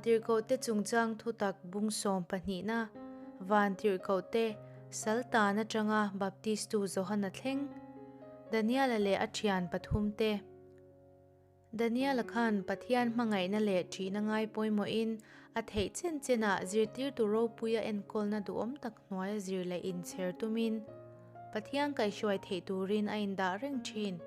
Vantirhkohte chungchang thutak bung sawm pahnihna, Vantirhkohte Saltan atanga Baptistu Johana thleng, Daniela leh a thian pathumte. Daniela khan Pathian hmangaihna leh ṭihna ngai pawimawhin a theih chen chenah zirtirtu ropuia enkawlna duhawm tak hnuaia zir leh inchher tumin Pathian kaihhruai theih turin a indah reng ṭhin.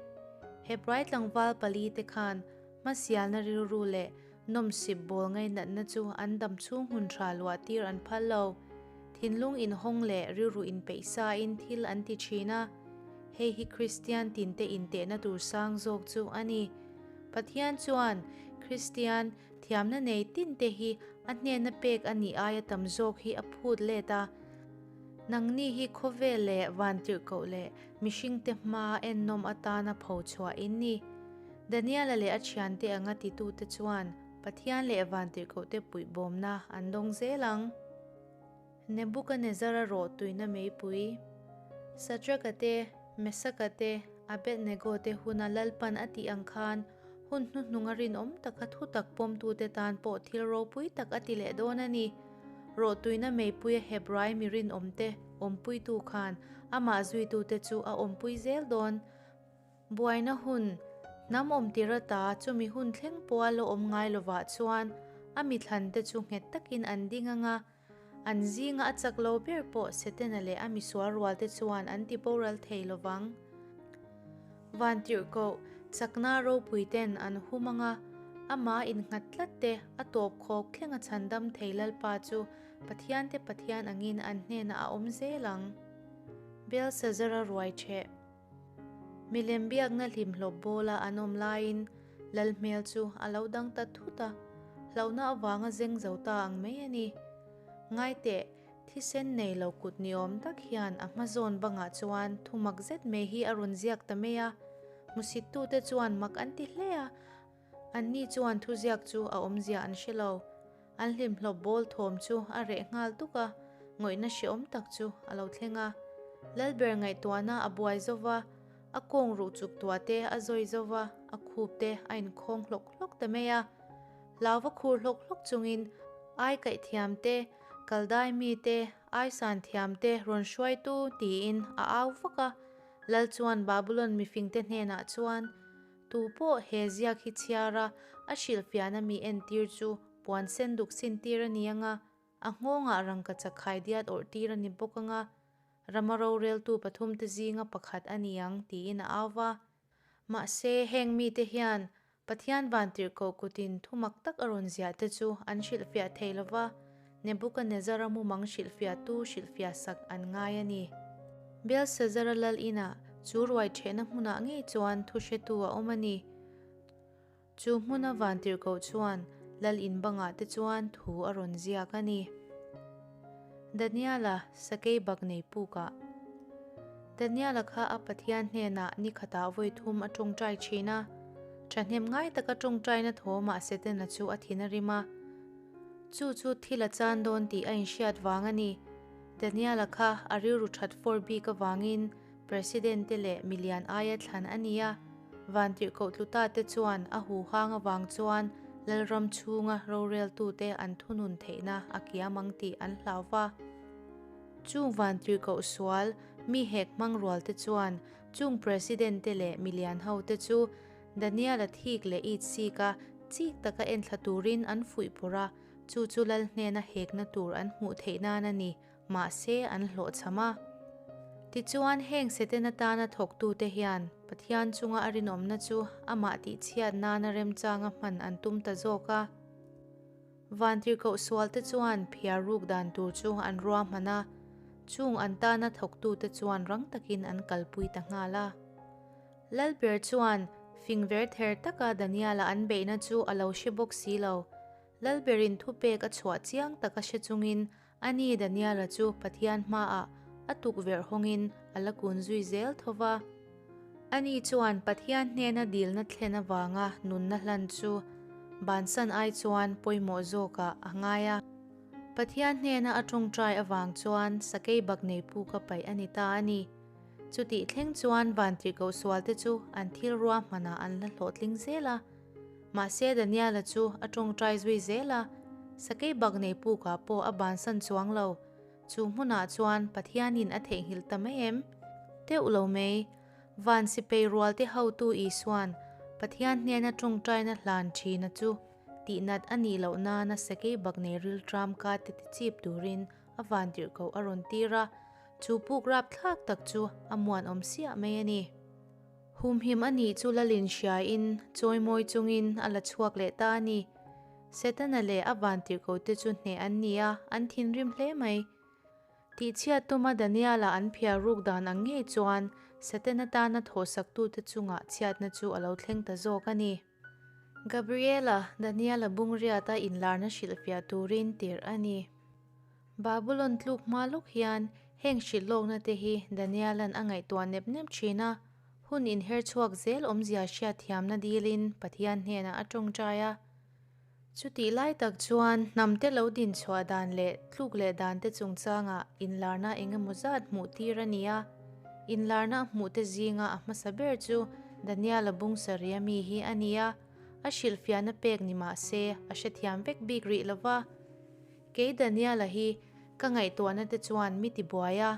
Hebrai tlangval palite khan hmasialna rilru leh nawmsip bawl ngainatna chu an dam chhung hun ṭha luah tir an phal lo. Thinlung inhawng leh rilru inpeihsain thil an ti ṭhin a. Hei hi Kristian tinte intehna tur sang zawk chu a ni. Pathian chuan Kristian thiamna nei tinte hi a hnena pek a nih aia tam zawk hi a phut let a. Nangni hi khawvel leh vantirhkoh leh mihringte hmaa ennawm atana pho chhuah in ni. Daniela leh a thiante anga titute chuan Pathian leh vantirhkohte puihbawmna an dawng zel ang. Nebukanezzara rawh tuina meipui, Sadraka te, Mesaka te, Abednego te huna Lalpan a tih ang khan hun hnuhnunga rinawm taka thutak pawmtute tan pawh thil ropui tak a ti leh dawn a ni. Rawh tuina meipuia Hebrai mi rinawmte awmpuitu khan amah zuitute chu a awmpui zel dawn. Buaina hun, hnam awmtir ata chumi hun thleng pawha la awm ngai lovah chuan a mithlante chu nghet takin an ding ang a, An zinga a chak lo ber pawh Setana leh a misual rualte chuan an ti boral thei lo vang. Vantirhkoh, chakna ropuiten an hum anga amah innghat tlat te a tawp khawk thleng a chhandam thei Lalpa chu Pathiante Pathian angin an hnenah a awm zel ang. Belsazara ruai ṭheh. Milem biakna hlimhlawp bawla an awm laiin Lal hmel chu a lo dang ta thut a, hlauhna avanga zeng zo ta ang mai a ni. Ngaiteh, thisen nei lo kut ni awm tak hian a hma zawn bangah chuan thu mak zet mai hi a rawn ziak ta mai a, hmusittute chuan mak an ti hle a, anni chuan thuziak chu a awmzia an hre lo. An hlimhlawp bawl thawm chu a reh nghal tuk a, ngawihna hreawm tak chu a lo thleng a. Lalber ngaihtuahna a buai zo va, a kawng ruh chuk tuah te a zawi zo va, a khup te a inkhawng hlawk hlawk ta mai a. Hlauva khur hlawk hlawk chungin ai kaih thiam te, kaldai mi te, ai san thiam te rawn hruaitu tiin a au vak a. Lal chuan Babulon mifingte hnenah chuan, Tu pawh he ziak hi chhiar a, a hrilhfiahna mi entir chu puan sen duk sin tir a ni ang a, a nghawngah rangkachak khaidiat awrh tir a ni bawk ang a, rama roreltu pathumte zinga pakhat a ni ang tiin a au va. Mahse, heng mite hian Pathian vantirhkoh kutin thu mak tak a rawn ziah te chu an hrilhfiah thei lo va, Nebukanezzara mumang hrilhfiahtu hrilhfiah sak an ngai a ni. Belshazzara lal inah chu ruai ṭhehna hmunah ngei chuan thuhretu a awm a ni. Chu hmuna vantirhkoh chuan lal in bangah te chuan thu a rawn ziak a ni. Daniela sakei bak nei pukah. Daniela kha a Pathian hnenah ni khatah vawi thum a ṭawngṭai ṭhin a. Ṭhahnem ngai taka ṭawngṭaina thawmah Setana chu a thin a rim a. Chu chu thil a chan dawn tih a inhriat vang a ni. Daniela kha a rilru that fawr bik avangin President te leh milian aia thlan a ni a, vantirhkoh tluta te chuan a huhang avang chuan Lalram chhunga roreltute an thunun theihna a kiam ang tih an hlau va. Chung vantirhkoh sual mi hek hmang rual te chuan chung President te leh milian ho te chu Daniela thik leh it sik a, chik taka enthla turin an fuih pawrh a, chu chu lal hnena hekna tur an hmuh theih nan a ni, mahse an hlawhchham a. Tichuan, heng Setana tana thawktute hian Pathian chunga a rinawmna chu amah tihchhiat nana remchanga hman an tum ta zawk a. Vantirhkoh sualte chuan phiar ruk dan tur chu an ruahman a, chung an tana thawktute chuan rang takin an kalpui ta nghal a. Lalber chuan fing ver ther taka Daniela an beihna chu a lo hre bawk si lo. Lalberin thupek a chhuah chiang taka hre chungin ani Daniela chu Pathian hmaah a tukverh hawngin a la kun zui zel tho va. Ani chuan Pathian hnena dilna thlen avanga nunna hlan chu bansan ai chuan pawimawh zawkah a ngai a. Pathian hnena a tawngtai avang chuan sakei bak nei puka paih a ni ta a ni. Chutih thleng chuan vantirhkoh sualte chu an thil ruahmanah an la hlawhtling zel a. Mahse Daniela chu a tawngtai zui zel a. Sakeibaknei pukah pawh a bansan chuang lo. Chu hmunah chuan Pathianin a theihnghilh ta mai em? Teuh lo mai. Van sipei rualte hotu Isua'n Pathian hnena tawngtaina hlan thina chu tihnat a nih loh nana sakeibaknei rilṭam ka te tichip turin a vantirhkoh a rawn tir a, chu puk rapthlak tak chu a muanawm siah mai a ni. Humhim a nih chu Lalin hriain chawimawi chungin a la chhuak leh ta a ni. Setana leh a vantirhkohte chu hneh an ni a, an thinrim hle mai. Tihchhiat tuma Daniela an phiar ruk dan ang ngei chuan Setana tana thawhsaktute chungah chhiatna chu a lo thleng ta zawk a ni. Gabriela, Daniela bungriata inlarna hrilhfiah turin tirh a ni. Babulon tluk hma lawk hian heng hrilh lawkna te hi Daniela'n a ngaihtuah nep nep thin a, hun inher chhuak zel awmzia hriatthiamna dilin Pathian hnenah a tawngtai a. Chutih lai tak chuan hnamte lo dinchhuah dan leh tluk leh dante chungchangah inlarna eng emaw zat hmuh tir a ni a. Inlarna a hmuhte zinga a hmasa ber chu Daniela Bungsaria mi hi a ni a, a hrilhfiahna pek ni mah se a hrethiam vek bik rih lo va. Kei Daniela hi ka ngaihtuahna te chuan mi tibuai a,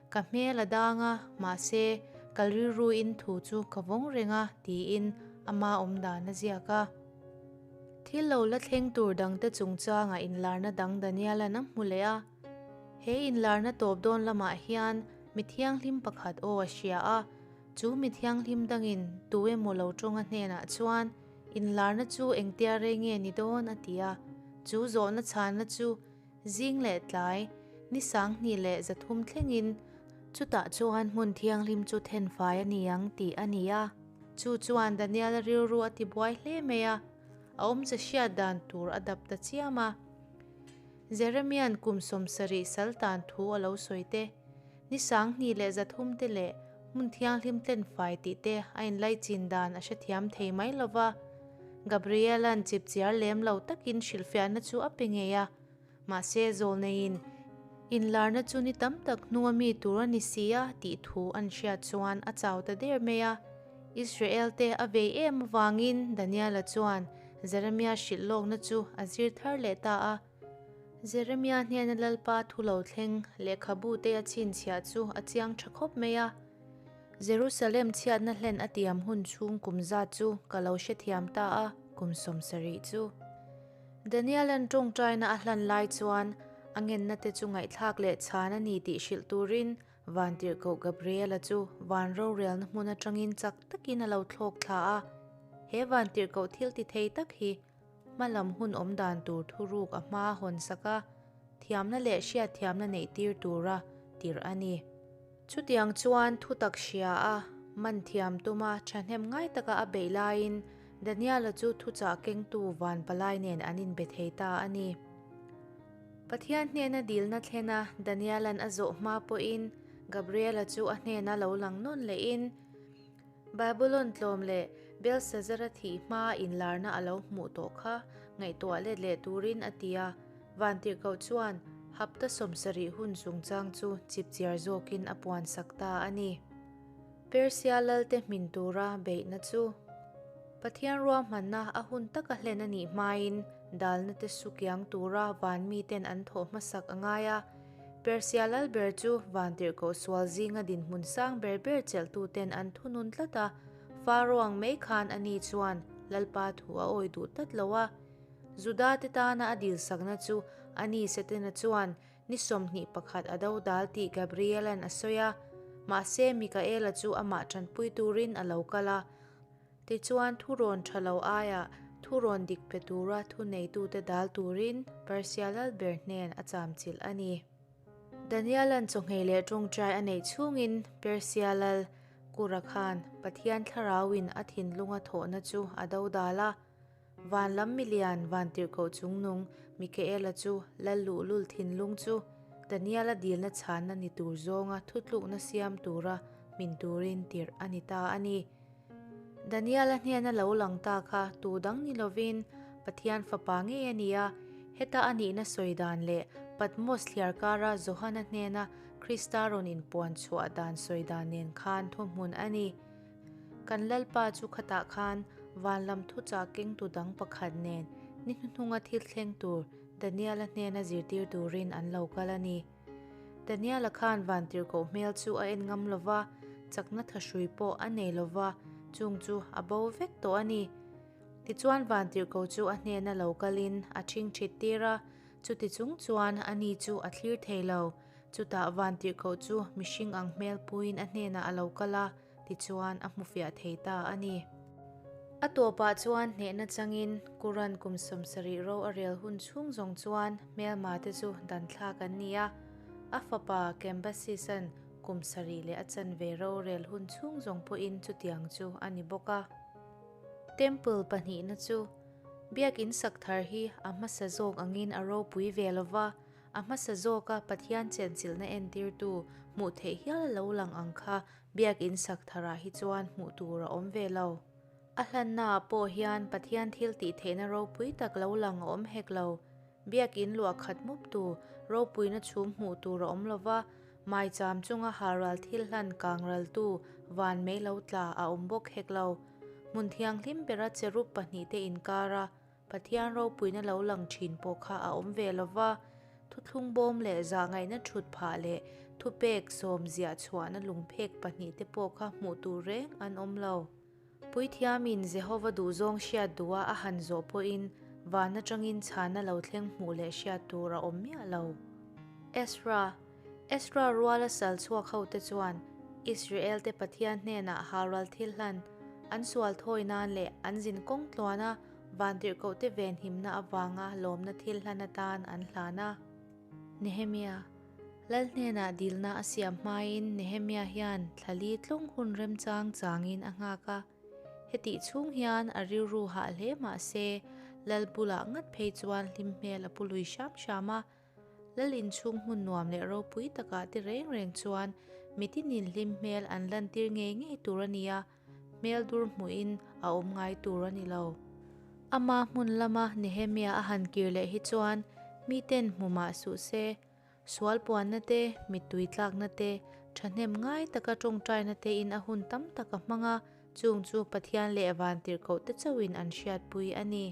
ka hmel a dang a, mahse kal rilruin thu chu ka vawng reng a tiin ama awm dan a ziak a. Thil lo la thleng tur dangte chungchanga inlarna dang Daniela'n a hmu leh a. He inlarna tawp dawn lamah hian mi thianghlim pakhat aw a hria a, chu mi thianghlim dangin tu emaw lo tawnga hnenah chuan Inlarna chu engtia rei nge ni dawn a ti a, chu zawhna chhanna chu zing leh tlai, ni sanghnih leh 300 thlengin chutah chuan hmun thianghlim chu thenfai a ni ang tih a ni a. Chu chuan Daniela rilru a ti buai hle mai a, a awmze hriat dan tur a dap ta chiam a. Jeremia'n kum 70 sal tan thu a lo sawi te, Ni 2000 leh 300 te leh hmun thianghlim tlenfai tih te a inlaichin dan a hrethiam thei mai lo va. Gabriela'n chipchiar lem lo takin hrilhfiahna chu a pe ngei a, mahse zawlneiin inlarna chu ni tam tak hnunga mi tur a ni si a tih thu an hriat chuan a chau ta der mai a. Israel te a vei em avangin Daniela chuan Jeremia hrilh lawkna chu a zir thar leh ta a. Jeremia hnena Lalpa thu lo thleng lehkhabu te a chhinchhiah chu a chiang tha khawp mai a. Jerusalem chhiatna hlen a tiam hun chhung kum zat chu ka lo hrethiam ta a, kum 70 chu. Daniela'n tawngtaina a hlan lai chuan a ngenna te chu ngaihthlak leh chhan a ni tih hrilh turin Vantirhkoh Gabriela chu van rorelna hmun atangin chak takin a lo thlawk thla a. He vantirhkoh thil ti thei tak hi Hmalam hun awm dan tur thuruk a hma hawn sak a, thiamna leh hriatthiamna neih tir tura tirh a ni. Chutiang chuan thutak hria a, man thiam tuma thahnem ngai taka a beih laiin Daniela chu thuchah kengtu van palai nen an inbe thei ta a ni. Pathian hnena dilna thlena Daniela'n a zawh hma pawhin Gabriela chu a hnena lo lang nawn lehin, Babulon tlawm leh Belsazara thih hmaa inlarna a lo hmuh tawh kha ngaihtuah let leh turin a ti a. Vantirhkoh chuan hapta 70 hun chungchang chu chipchiar zawkin a puansak ta a ni. Persia lalte hmin tura beihna chu Pathian ruahmanna a hun taka hlen a nih hmain dalna te su kiang tura van miten an thawh hmasak a ngai a. Persia lal ber chu vantirhkoh sual zinga dinhmun sang ber ber chelhtuten an thunun tlat a, Faro ang mai khan ani chuan Lalpa thu a awi duh tlat lo a. Juda te tana a dilsakna chu ani Setana chuan ni 21 a do dal tih Gabriela'n a sawi a, mahse Mikaela chu amah tanpui turin a lo kal a. Tichuan thurawn tha lo aiah thurawn dik pe tura thuneitute dal turin Persia lal ber hnen a chamchilh a ni. Daniela'n chawhngei leh tawngtai a neih chhungin Persia lal Kura khan Pathian thlarauin a thinlunga thawhna chu a do dal a. Van lam milian vantirhkoh chungnung Mikaela chu lal luhlul thinlung chu Daniela dilna chhanna ni tur zawnga thutlukna siam tura hmin turin tirh a ni ta a ni. Daniela hnena lo lang ta kha tu dang ni lovin Pathian fapa ngei a ni a, heta a nihna sawi dan leh Patmos thliar kara Johana hnena Krista rawn inpuan chhuah dan sawi dan nen khan thuhmun a ni. Kan Lalpa chu khatah khan van lam thuchah kengtu dang pakhat nen ni hnuhnunga thil thleng tur. Daniel-a hnena zirtir turin an lo kal a ni. Daniel-a khan vantirhkoh hmel chu a en ngam lo va, chakna thahrui pawh a nei lo va, chung chu a bo vek tawh a ni. Tichuan vantirhkoh chu a hnena lo kalin a ṭhingṭhit tir a, chuti chung chuan ani chu a thlir thei lo. Chutah vantirhkoh chu mihring ang hmel puiin a hnenah a lo kal a, tichuan a hmufiah thei ta a ni. A tawpah chuan hnehna changin Quran kum 70 ro a rel hun chhung zawng chuan hmelma te chu dan thlak an ni a, a fapa Cambyses-a'n kum sarih leh a chanve ro rel hun chhung zawng pawhin chutiang chu a ni bawk a. Temple pahnihna chu Biakin sak thar hi a hmasa zawk angin a ropui ve lova, A hmasa zawka Pathian chenchilhna entirtu hmuh theih hial a lo lang ang kha Biakinn sak tharah hi chuan hmuh tur a awm ve lo. A hlannaah pawh hian Pathian thil tih theihna ropui tak lo lang a awm hek lo. Biakinn luah khat muptu ropuina chhum hmuh tur a awm lo va, maicham chunga halral thil hlan kangraltu van mei lo tla a awm bawk hek lo. Hmun thianghlim bera cherub pahnihte inkara Pathian ropuina lo lang thin pawh kha a awm ve lo va, thuthlung bawm leh zahngaihna thut phah leh thupek sawm ziah chhuahna lungphek pahnihte pawh kha hmuh tur reng an awm lo. Puithiamin Jehova duhzawng hriat duha a han zawh pawhin van atangin chhana lo thleng hmuh leh hriat tur a awm miah lo. Ezra Ezra ruala sal chhuak hote chuan Israelte Pathian hnenah halral thil hlan an sual thawi nan leh an zin kawng tluana vantirhkohte venhimna avanga lawmna thil hlan atan an hlan a. Nehemia, Lal hnenah dilna a siam hmain Nehemia hian thla li tlung hun remchang changin a nghak a. Hetih chhung hian a rilru hah hle mah se, Lal bulah ngat phei chuan hlim hmel a pu lui hram hram a. Lal inchhung hmun nuam leh ropui takah te reng reng chuan mitinin hlim hmel an lantir ngei ngei tur a ni a, hmel dur hmuhin a awm ngai tur a ni lo. Ama hmun lama Nehemia a han kir leh hi chuan miten hmu mah suh se, sual puanna te, mittui tlakna te, thahnem ngai taka tawngtaina tein a hun tam tak a hmang a, chung chu Pathian leh vantirhkohte chauhin an hriatpui a ni.